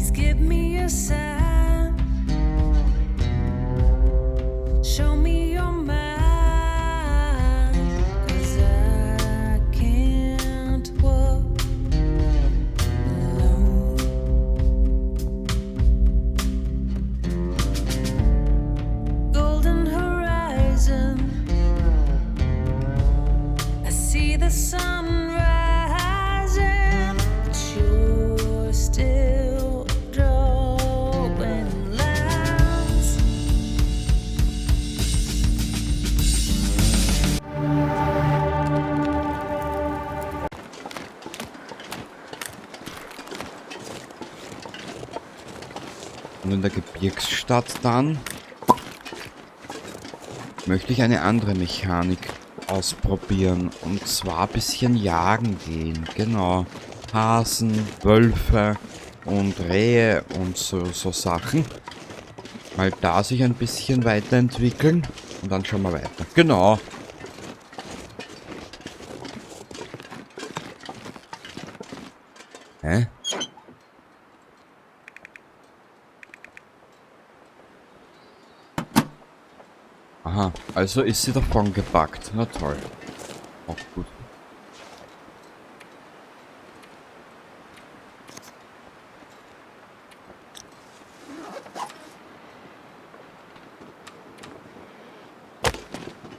Please give me a sign. Show me your mind. 'Cause I can't walk alone. Golden horizon. I see the sun rising, but you're still drawing lines. Und in der Gebirgsstadt dann möchte ich eine andere Mechanik ausprobieren. Und zwar ein bisschen jagen gehen. Genau. Hasen, Wölfe und Rehe und so Sachen. Mal da sich ein bisschen weiterentwickeln. Und dann schauen wir weiter. Genau. Hä? Aha, also ist sie davon gepackt. Na toll. Auch gut.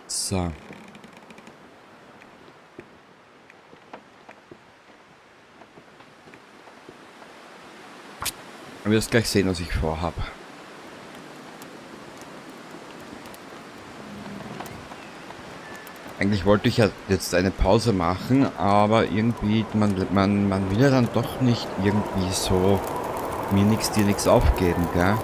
So. Du wirst gleich sehen, was ich vorhab. Eigentlich wollte ich ja jetzt eine Pause machen, aber irgendwie, man will ja dann doch nicht irgendwie so mir nix, dir nix aufgeben, gell?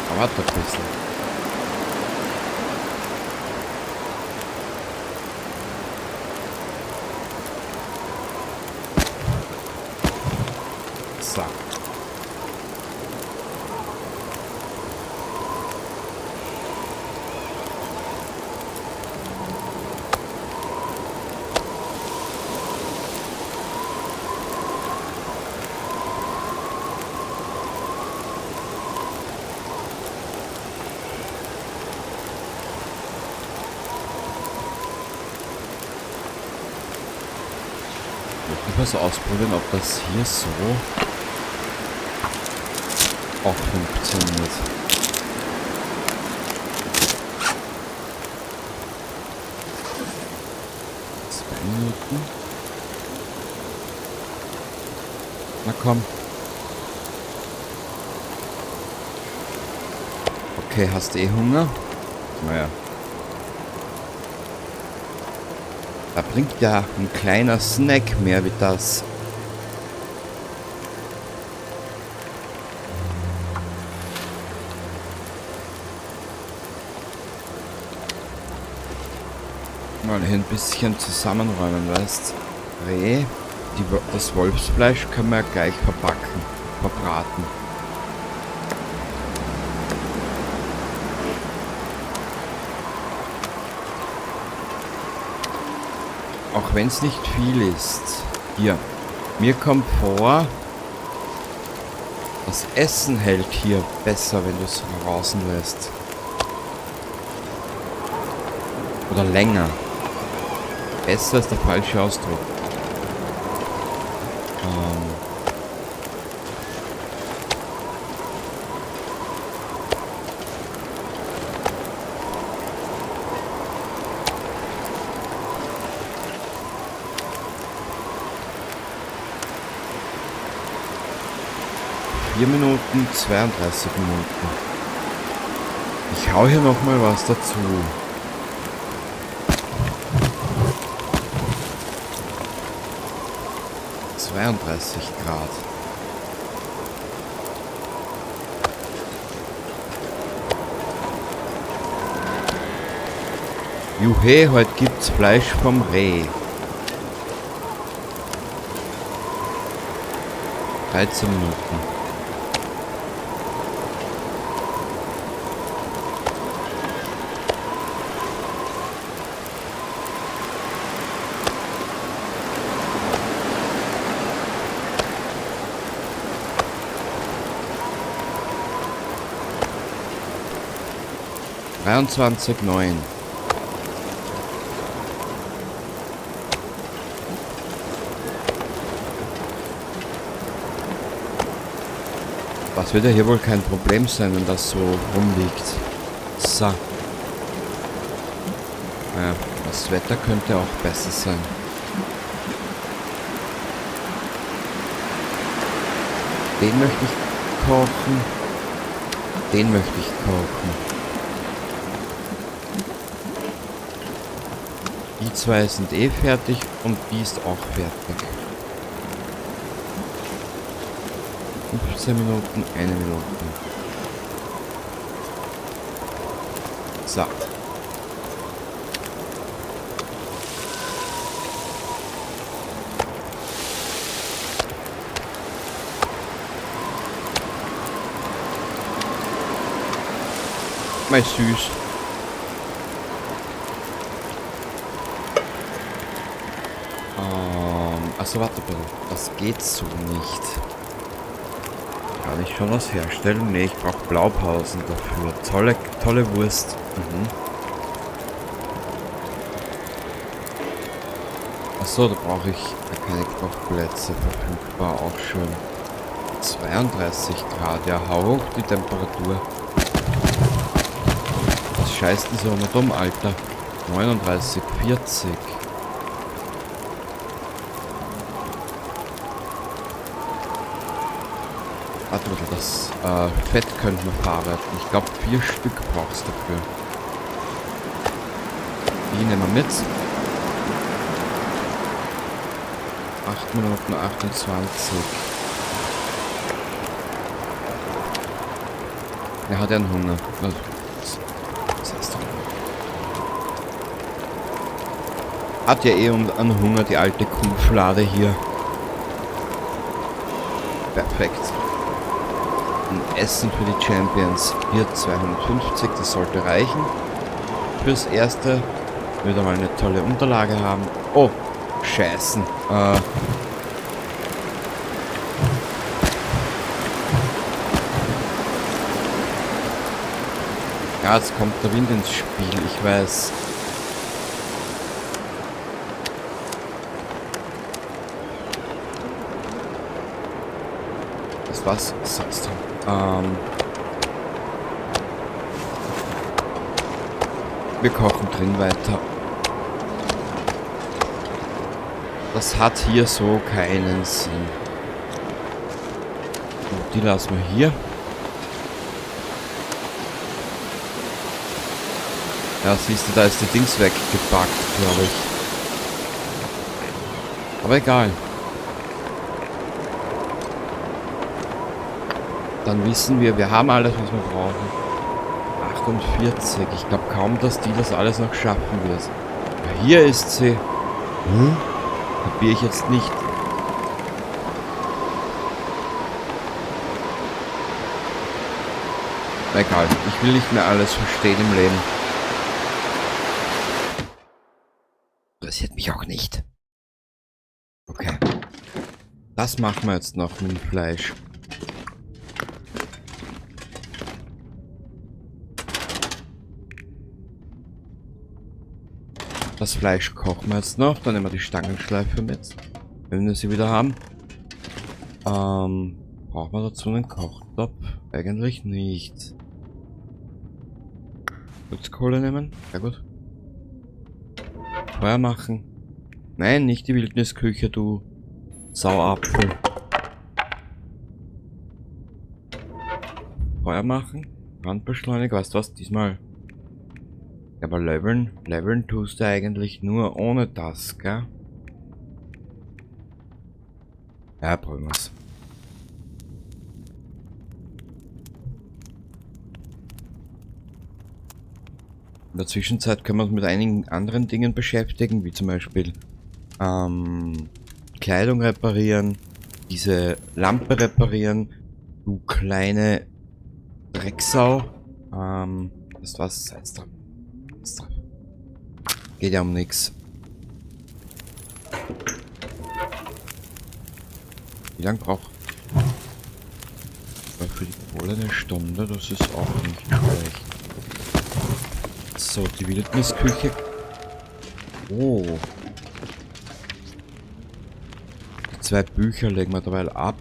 Aber warte ein bisschen. So. Ich muss ausprobieren, ob das hier so auch funktioniert. 2 Minuten. Na komm. Okay, hast du eh Hunger? Naja. Da bringt ja ein kleiner Snack mehr wie das. Mal hier ein bisschen zusammenräumen, weißt? Reh, das Wolfsfleisch können wir ja gleich verpacken, verbraten. Auch wenn's nicht viel ist. Hier. Mir kommt vor, das Essen hält hier besser, wenn du's draußen lässt. Oder länger. Besser ist der falsche Ausdruck. 4 Minuten, 32 Minuten. Ich hau hier nochmal was dazu. 32 Grad. Juhe, heute gibt's Fleisch vom Reh. 13 Minuten. 23,9. Das wird ja hier wohl kein Problem sein, wenn das so rumliegt. So. Ja, das Wetter könnte auch besser sein. Den möchte ich kochen. Den möchte ich kochen. Die zwei sind eh fertig und die ist auch fertig. 15 Minuten, 1 Minute. So. Mal süß. Also warte bitte, das geht so nicht. Kann ich schon was herstellen? Ne, ich brauche Blaupausen dafür. Tolle, tolle Wurst. Mhm. Achso, da brauche ich keine Kochplätze verfügbar. Auch schön. 32 Grad. Ja, hau hoch die Temperatur. Was scheißt denn so immer dumm, Alter? 39, 40. Warte mal, das Fett könnte man verarbeiten. Ich glaube, 4 Stück brauchst du dafür. Die nehmen wir mit. 8 Minuten 28. Er hat ja einen Hunger. Was heißt Hunger? Hat ja eh einen Hunger, die alte Kuhflade hier. Perfekt. Ein Essen für die Champions. Hier 250, das sollte reichen. Fürs Erste wieder mal eine tolle Unterlage haben. Oh, Scheißen. Ja, jetzt kommt der Wind ins Spiel, ich weiß. Das war's. Sonst. Wir kochen drin weiter. Das hat hier so keinen Sinn. Und die lassen wir hier. Ja, siehst du, da ist die Dings weggepackt, glaube ich. Aber egal. Dann wissen wir, wir haben alles, was wir brauchen. 48. Ich glaube kaum, dass die das alles noch schaffen wird. Ja, hier ist sie. Hm? Kapiere ich jetzt nicht. Egal, ich will nicht mehr alles verstehen im Leben. Interessiert mich auch nicht. Okay. Das machen wir jetzt noch mit dem Fleisch. Das Fleisch kochen wir jetzt noch. Dann nehmen wir die Stangenschleife mit, wenn wir sie wieder haben. Brauchen wir dazu einen Kochtopf? Eigentlich nicht. Holzkohle nehmen. Sehr gut. Feuer machen. Nein, nicht die Wildnisküche, du Sauapfel. Feuer machen. Brandbeschleuniger. Weißt du was? Diesmal. Ja, aber leveln tust du eigentlich nur ohne das, gell? Ja, probieren wir's. In der Zwischenzeit können wir uns mit einigen anderen Dingen beschäftigen, wie zum Beispiel Kleidung reparieren, Diese Lampe reparieren. Du kleine Drecksau. Das war's. Scheiß drauf. Geht ja um nix. Wie lange braucht für die Kohle? Eine Stunde, das ist auch nicht schlecht. So, die Wildnisküche. Oh. Die 2 Bücher legen wir derweil ab.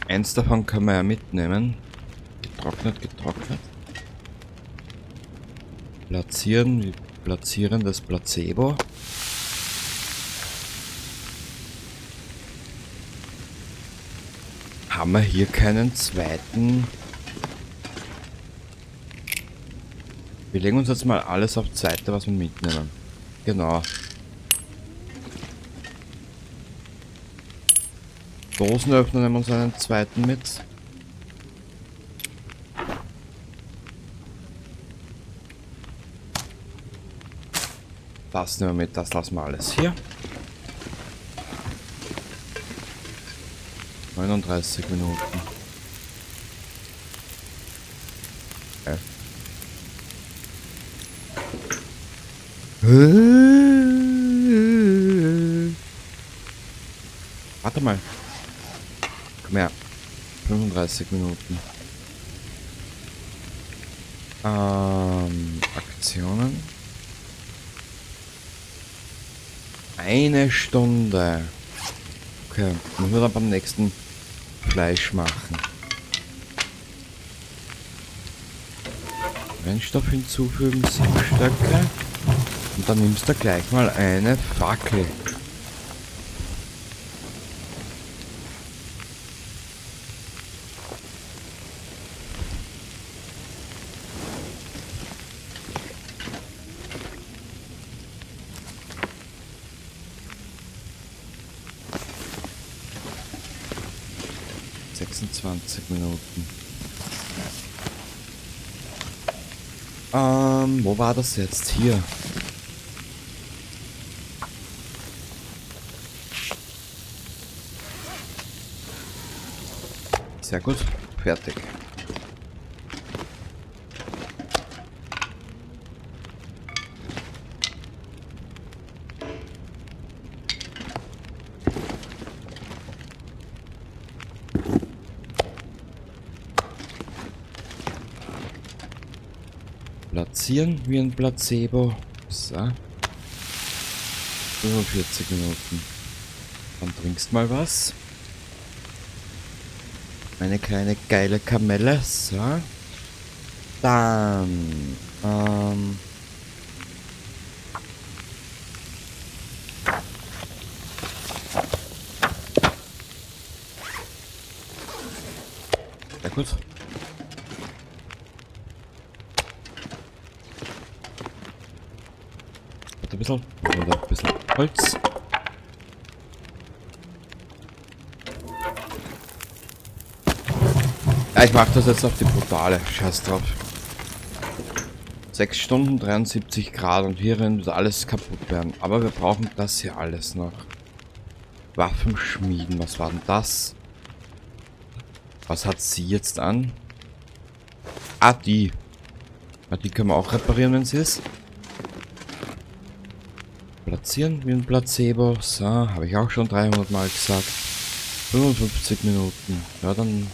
Eins davon können wir ja mitnehmen. Getrocknet, getrocknet. Platzieren, wir platzieren das Placebo. Haben wir hier keinen zweiten? Wir legen uns jetzt mal alles auf die Seite, was wir mitnehmen. Genau. Dosenöffner nehmen wir uns einen zweiten mit. Das nehmen wir mit, das lassen wir alles hier. 39 Minuten. Okay. Warte mal. Komm her. 35 Minuten. Aktionen. 1 Stunde. Okay, müssen wir dann beim nächsten Fleisch machen. Brennstoff hinzufügen, 7 Stöcke. Und dann nimmst du gleich mal eine Fackel. 26 Minuten. Wo war das jetzt? Hier. Sehr gut. Fertig. Platzieren wie ein Placebo. So. 45 Minuten. Dann trinkst mal was. Meine kleine geile Kamelle. So. Dann. Ja gut. Warte ein bisschen. Oder ein bisschen Holz. Ja, ich mach das jetzt auf die brutale. Scheiß drauf. 6 Stunden, 73 Grad und hierin wird alles kaputt werden. Aber wir brauchen das hier alles noch. Waffen schmieden. Was war denn das? Was hat sie jetzt an? Ah, die. Ah, die können wir auch reparieren, wenn sie ist. Platzieren wie ein Placebo. So, habe ich auch schon 300 Mal gesagt. 55 Minuten. Ja, dann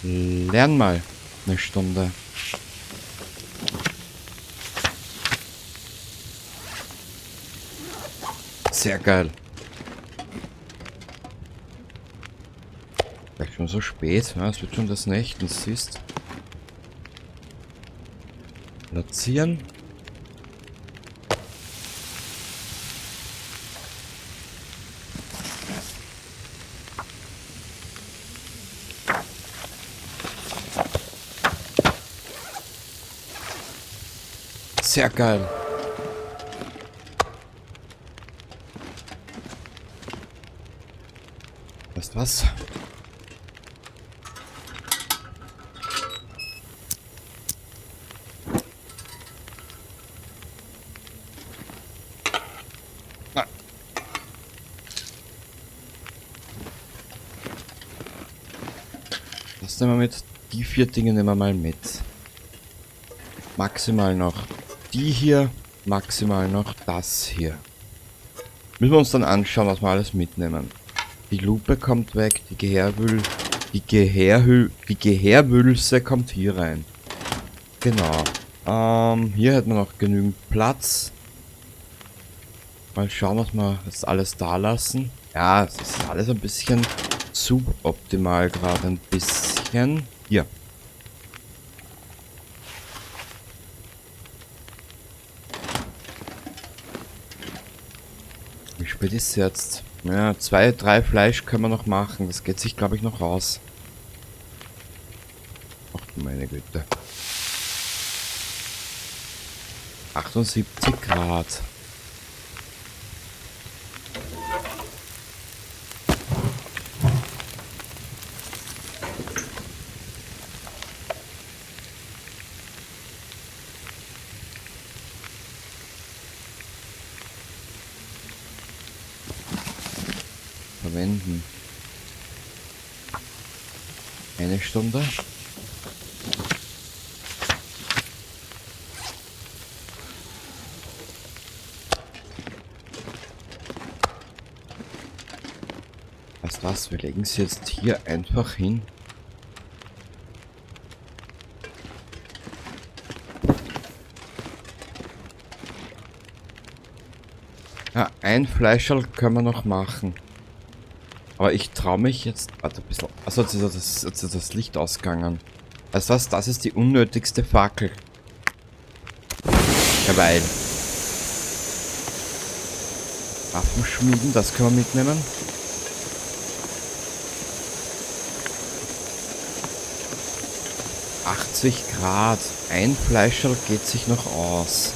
lern mal eine Stunde. Sehr geil. Vielleicht schon so spät, ja, es wird schon des Nächtens, siehst. Platzieren. Sehr geil. Weißt du was? Das nehmen wir mit. Die 4 Dinge nehmen wir mal mit. Maximal noch die hier. Maximal noch das hier. Müssen wir uns dann anschauen, was wir alles mitnehmen. Die Lupe kommt weg, die Geheerhülse kommt hier rein. Genau. Hier hätten wir noch genügend Platz. Mal schauen, was wir jetzt alles da lassen. Ja, es ist alles ein bisschen suboptimal gerade. Ein bisschen. Hier. Wie spät ist es jetzt? Ja, 2, 3 Fleisch können wir noch machen. Das geht sich, glaub ich, noch raus. Ach du meine Güte. 78 Grad. Verwenden. 1 Stunde. Weißt du was? Wir legen sie jetzt hier einfach hin. Ja, ein Fleischerl können wir noch machen. Aber ich trau mich jetzt... Warte ein bisschen. Achso, jetzt ist das Licht ausgegangen. Weißt du was? Das ist die unnötigste Fackel. Ja, weil. Waffen schmieden, das können wir mitnehmen. 80 Grad. Ein Fleischerl geht sich noch aus.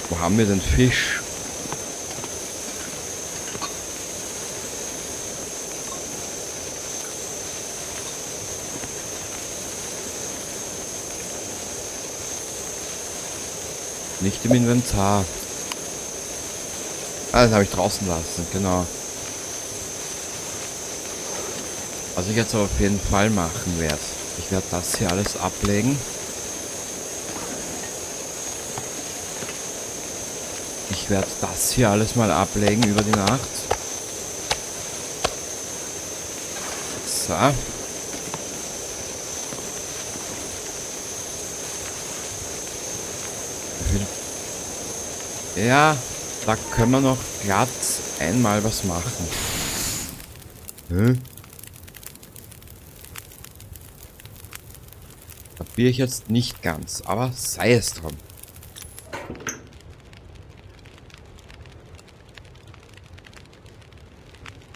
Wo haben wir denn Fisch? Nicht im Inventar. Ah, das habe ich draußen lassen, genau. Was ich jetzt aber auf jeden Fall machen werde. Ich werde das hier alles ablegen. Ich werde das hier alles mal ablegen über die Nacht. So. Ja, da können wir noch glatt einmal was machen. Hä? Kapiere ich jetzt nicht ganz, aber sei es drum.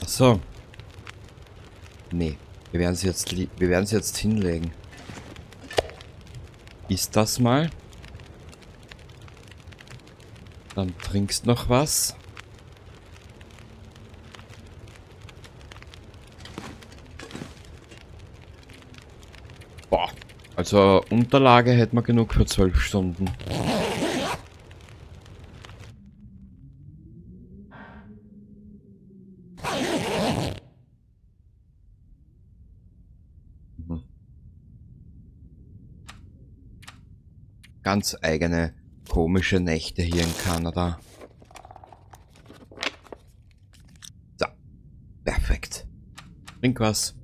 Ach so. Nee, wir werden sie jetzt hinlegen. Ist das mal? Dann trinkst noch was. Boah. Also Unterlage hätten wir genug für 12 Stunden. Ganz eigene komische Nächte hier in Kanada. So. Perfekt. Trink was.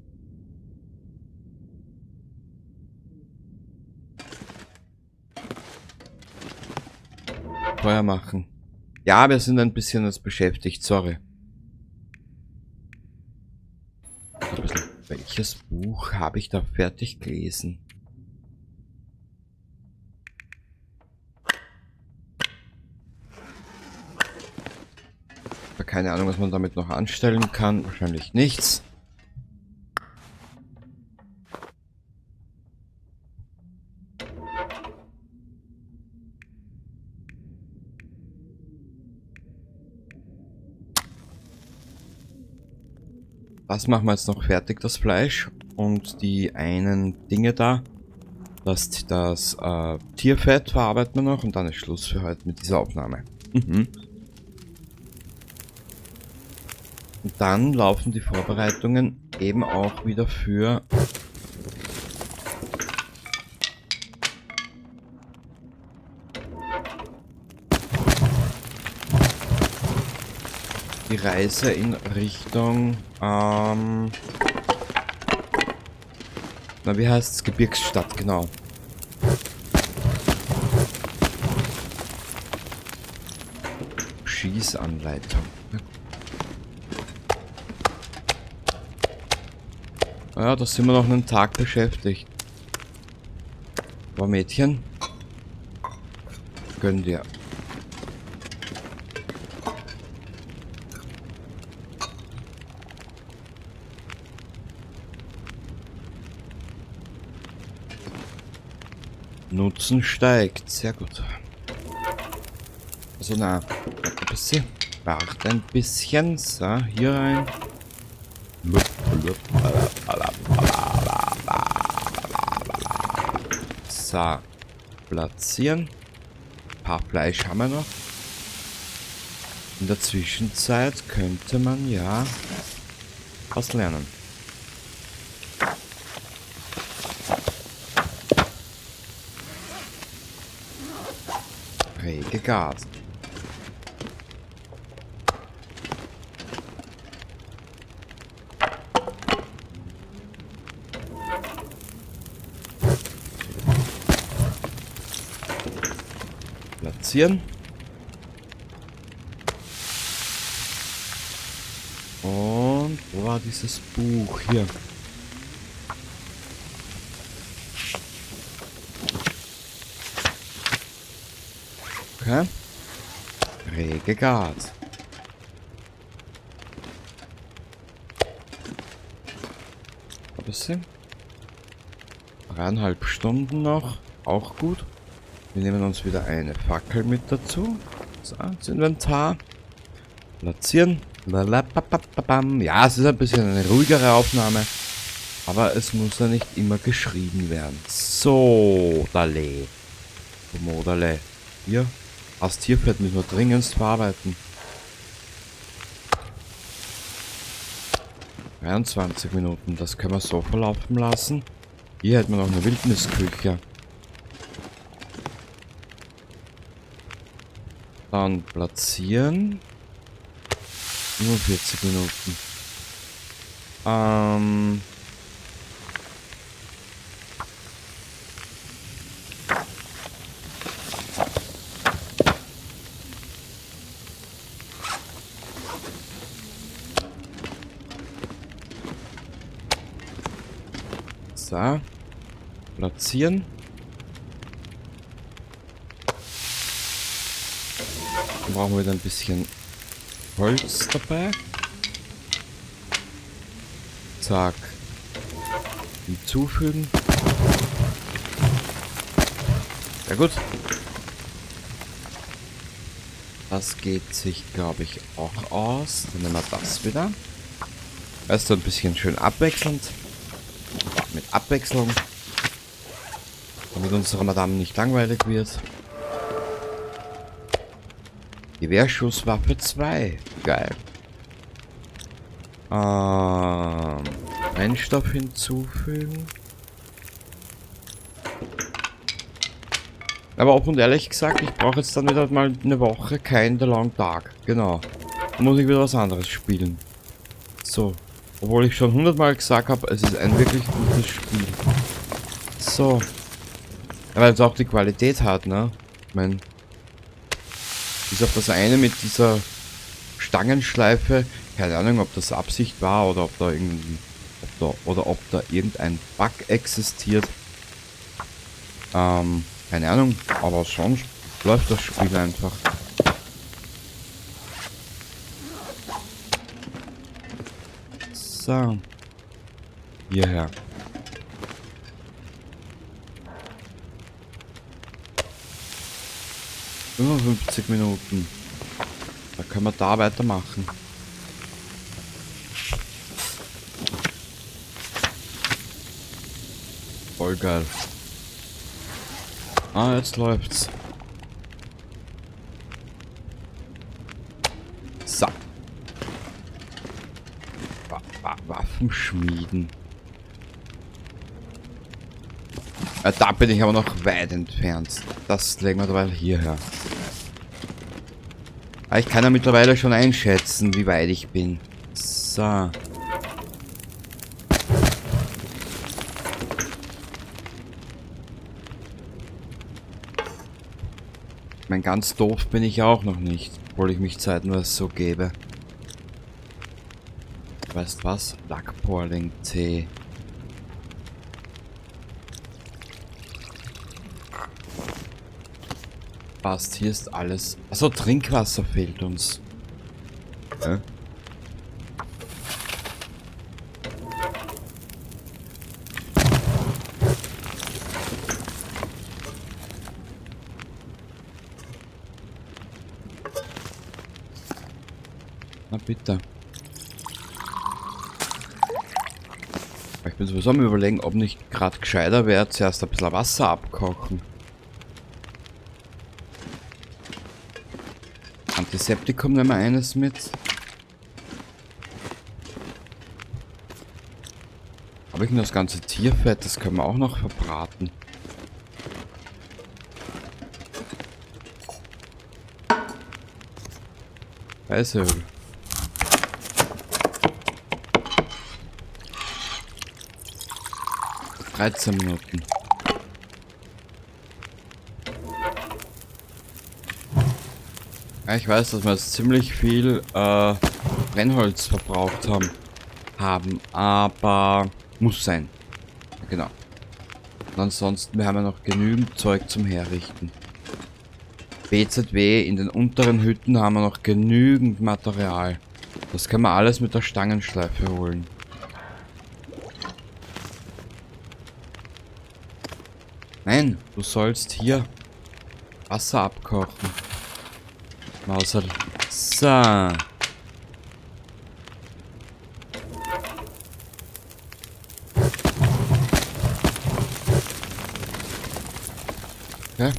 Feuer machen. Ja, wir sind ein bisschen jetzt beschäftigt, sorry. Ein bisschen. Welches Buch habe ich da fertig gelesen? Keine Ahnung, was man damit noch anstellen kann. Wahrscheinlich nichts. Das machen wir jetzt noch fertig, das Fleisch. Und die einen Dinge da. Das Tierfett verarbeiten wir noch und dann ist Schluss für heute mit dieser Aufnahme. Mhm. Und dann laufen die Vorbereitungen eben auch wieder für die Reise in Richtung, na, wie heißt's? Gebirgsstadt, genau. Schießanleitung. Ja, da sind wir noch einen Tag beschäftigt. Aber Mädchen, gönn dir. Nutzen steigt. Sehr gut. Also na, warte ein bisschen. Warte ein bisschen. So, hier rein. So, platzieren. Ein paar Fleisch haben wir noch. In der Zwischenzeit könnte man ja was lernen. Rege Gas. Platzieren. Und wo war dieses Buch? Hier. Okay. Rege Gas. Ein bisschen. 3,5 Stunden noch. Auch gut. Wir nehmen uns wieder eine Fackel mit dazu. So, ins Inventar. Platzieren. Ja, es ist ein bisschen eine ruhigere Aufnahme. Aber es muss ja nicht immer geschrieben werden. So, dale. Modale. Hier. Das Tierfett müssen wir dringendst verarbeiten. 23 Minuten, das können wir so verlaufen lassen. Hier hätten wir noch eine Wildnisküche. Dann platzieren. 45 Minuten. So. Platzieren. Dann brauchen wir wieder ein bisschen Holz dabei. Zack. Hinzufügen. Sehr gut. Das geht sich, glaube ich, auch aus. Dann nehmen wir das wieder. Weißt du, ein bisschen schön abwechselnd. Mit Abwechslung. Damit unsere Madame nicht langweilig wird. Gewehrschusswaffe 2. Geil. Brennstoff hinzufügen. Aber offen und ehrlich gesagt, ich brauche jetzt dann wieder mal eine Woche kein The Long Dark. Genau. Da muss ich wieder was anderes spielen. So. Obwohl ich schon 100-mal gesagt habe, es ist ein wirklich gutes Spiel. So. Ja, weil es auch die Qualität hat, ne? Ich mein, bis auf das eine mit dieser Stangenschleife, keine Ahnung, ob das Absicht war oder ob da irgendwie, ob da, oder ob da irgendein Bug existiert. Keine Ahnung, aber sonst läuft das Spiel einfach. So. Hierher. 55 Minuten. Da können wir da weitermachen. Voll geil. Ah, jetzt läuft's. So. Waffen schmieden. Ja, da bin ich aber noch weit entfernt. Das legen wir derweil hierher. Aber ich kann ja mittlerweile schon einschätzen, wie weit ich bin. So. Ich mein, ganz doof bin ich auch noch nicht, obwohl ich mich zeitweise so gebe. Weißt was? Lackporling-Tee. Passt, hier ist alles. Achso, Trinkwasser fehlt uns. Hä? Na bitte. Ich bin sowieso am Überlegen, ob nicht grad gescheiter wäre, zuerst ein bisschen Wasser abkochen. Antiseptikum nehmen wir eines mit. Hab ich denn das ganze Tierfett? Das können wir auch noch verbraten. Weißöl. 13 Minuten. Ja, ich weiß, dass wir jetzt ziemlich viel Brennholz verbraucht haben, aber muss sein. Ja, genau. Und ansonsten, wir haben ja noch genügend Zeug zum Herrichten. BZW, in den unteren Hütten haben wir noch genügend Material. Das können wir alles mit der Stangenschleife holen. Nein, du sollst hier Wasser abkochen. Mauserl. So. Okay.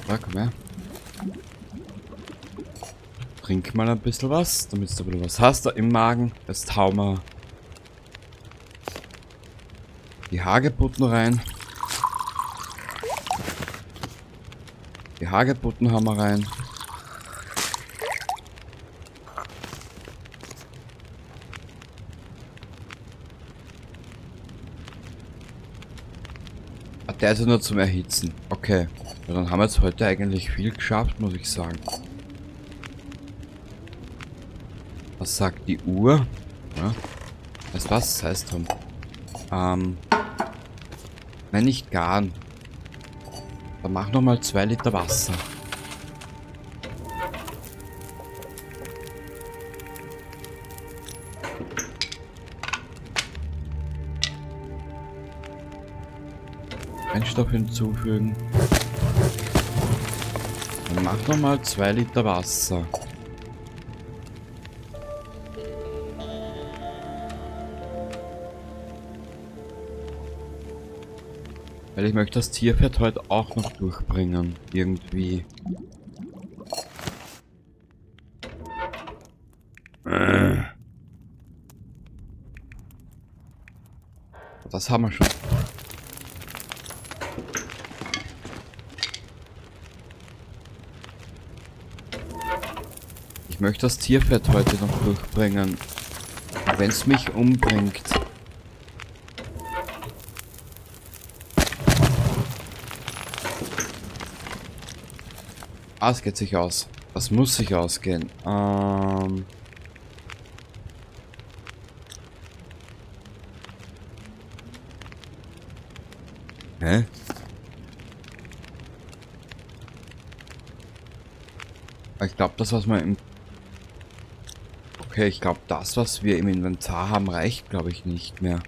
Ja, komm her. Trink mal ein bisschen was, damit du ein bisschen was hast da im Magen. Jetzt hauen wir die Hagebutten rein. Die Hagebutten haben wir rein. Ah, der ist ja nur zum Erhitzen. Okay. Ja, dann haben wir jetzt heute eigentlich viel geschafft, muss ich sagen. Was sagt die Uhr? Ja. Weißt du was? Sei es drum. Nein, nicht garen. Dann mach nochmal 2 Liter Wasser. Brennstoff hinzufügen. Dann mach nochmal 2 Liter Wasser. Weil ich möchte das Tierfett heute auch noch durchbringen. Irgendwie. Das haben wir schon. Ich möchte das Tierfett heute noch durchbringen. Wenn's mich umbringt. Ah, es geht sich aus. Das muss sich ausgehen. Hä? Ich glaub, das, was wir im... Okay, ich glaube, das, was wir im Inventar haben, reicht, glaube ich, nicht mehr.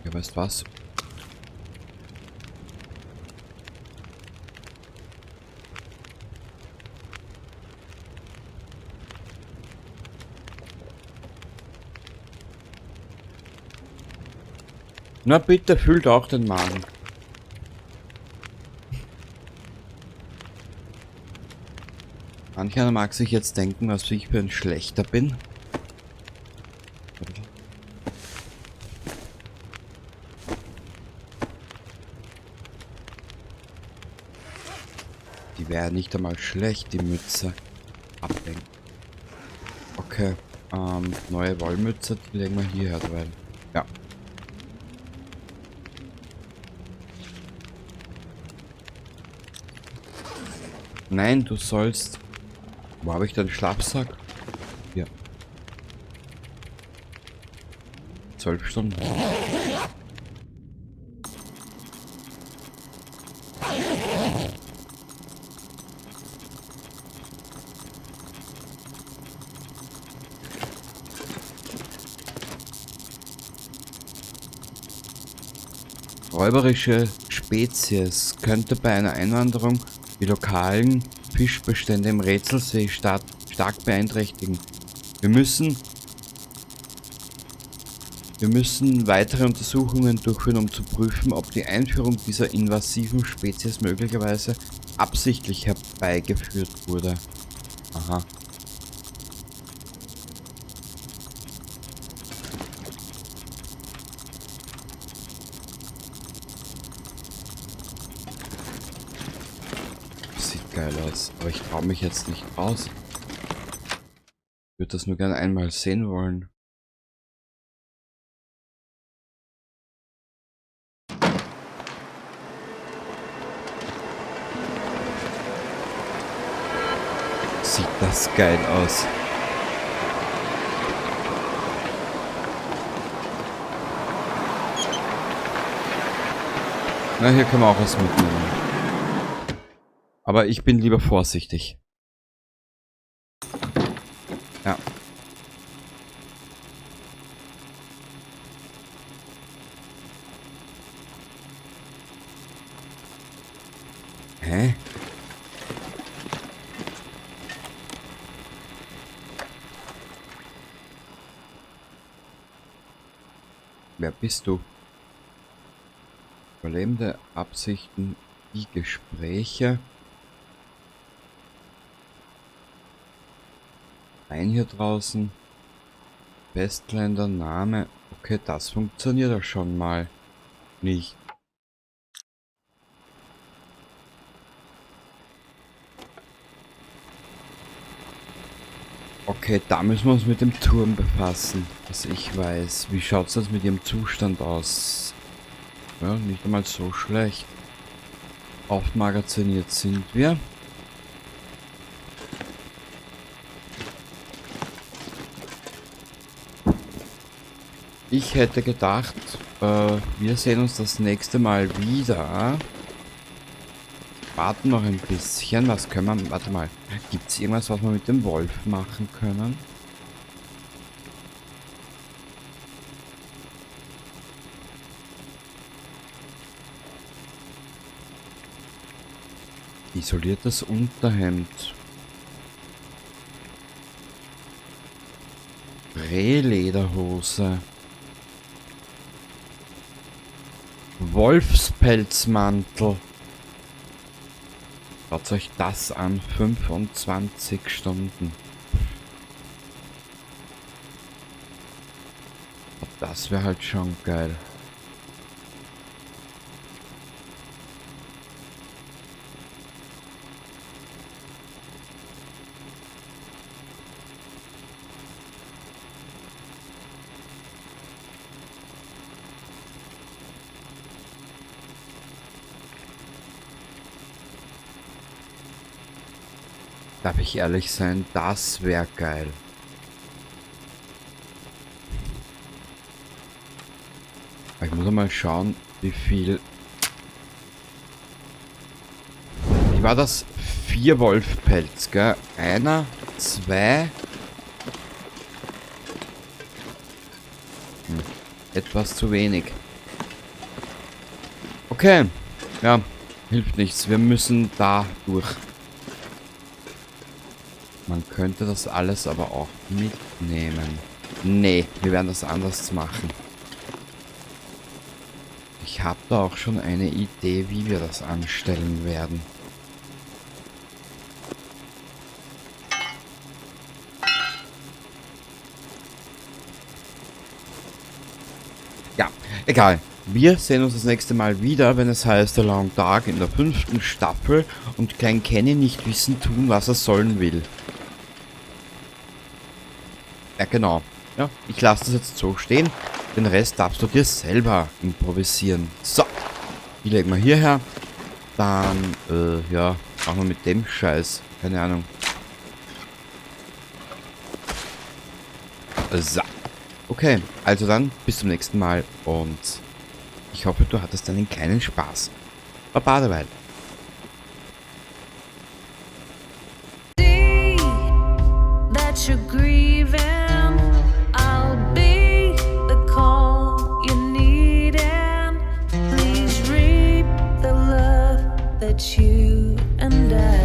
Ja, weißt was? Na bitte, füllt auch den Magen. Manch einer mag sich jetzt denken, was ich für ein Schlechter bin. Die wäre nicht einmal schlecht, die Mütze. Ablenken. Okay, neue Wollmütze, die legen wir hierher, weil... Ja. Nein, du sollst... Wo habe ich denn Schlafsack? Hier. 12 Stunden. Räuberische Spezies könnte bei einer Einwanderung die lokalen Fischbestände im Rätselsee stark beeinträchtigen. Wir müssen weitere Untersuchungen durchführen, um zu prüfen, ob die Einführung dieser invasiven Spezies möglicherweise absichtlich herbeigeführt wurde. Aha. Sieht geil aus, aber ich traue mich jetzt nicht raus. Ich würde das nur gerne einmal sehen wollen. Sieht das geil aus. Na, hier können wir auch was mitnehmen. Aber ich bin lieber vorsichtig. Ja. Hä? Wer bist du? Überlebende Absichten, die Gespräche. Ein hier draußen. Westländer Name. Okay, das funktioniert ja schon mal nicht. Okay, da müssen wir uns mit dem Turm befassen, was ich weiß. Wie schaut's das mit ihrem Zustand aus? Ja, nicht einmal so schlecht. Aufmagaziniert sind wir. Ich hätte gedacht, wir sehen uns das nächste Mal wieder. Warten noch ein bisschen. Was können wir... Warte mal. Gibt es irgendwas, was wir mit dem Wolf machen können? Isoliertes Unterhemd. Rehlederhose. Wolfspelzmantel. Schaut euch das an, 25 Stunden. Das wäre halt schon geil. Darf ich ehrlich sein, das wäre geil. Ich muss mal schauen, wie viel Wie war das? 4 Wolfpelz, gell? 1, 2. Etwas zu wenig. Okay. Ja, hilft nichts. Wir müssen da durch. Man könnte das alles aber auch mitnehmen. Nee, wir werden das anders machen. Ich habe da auch schon eine Idee, wie wir das anstellen werden. Ja, egal. Wir sehen uns das nächste Mal wieder, wenn es heißt The Long Dark in der 5. Staffel und Klein Kenny nicht wissen tun, was er sollen will. Ja, genau. Ja, ich lasse das jetzt so stehen. Den Rest darfst du dir selber improvisieren. So, die legen wir hierher. Dann, ja, machen wir mit dem Scheiß. Keine Ahnung. So. Okay, also dann bis zum nächsten Mal und ich hoffe, du hattest einen kleinen Spaß. Baba derweil. That you're grieving, I'll be the call you need, and please reap the love that you and I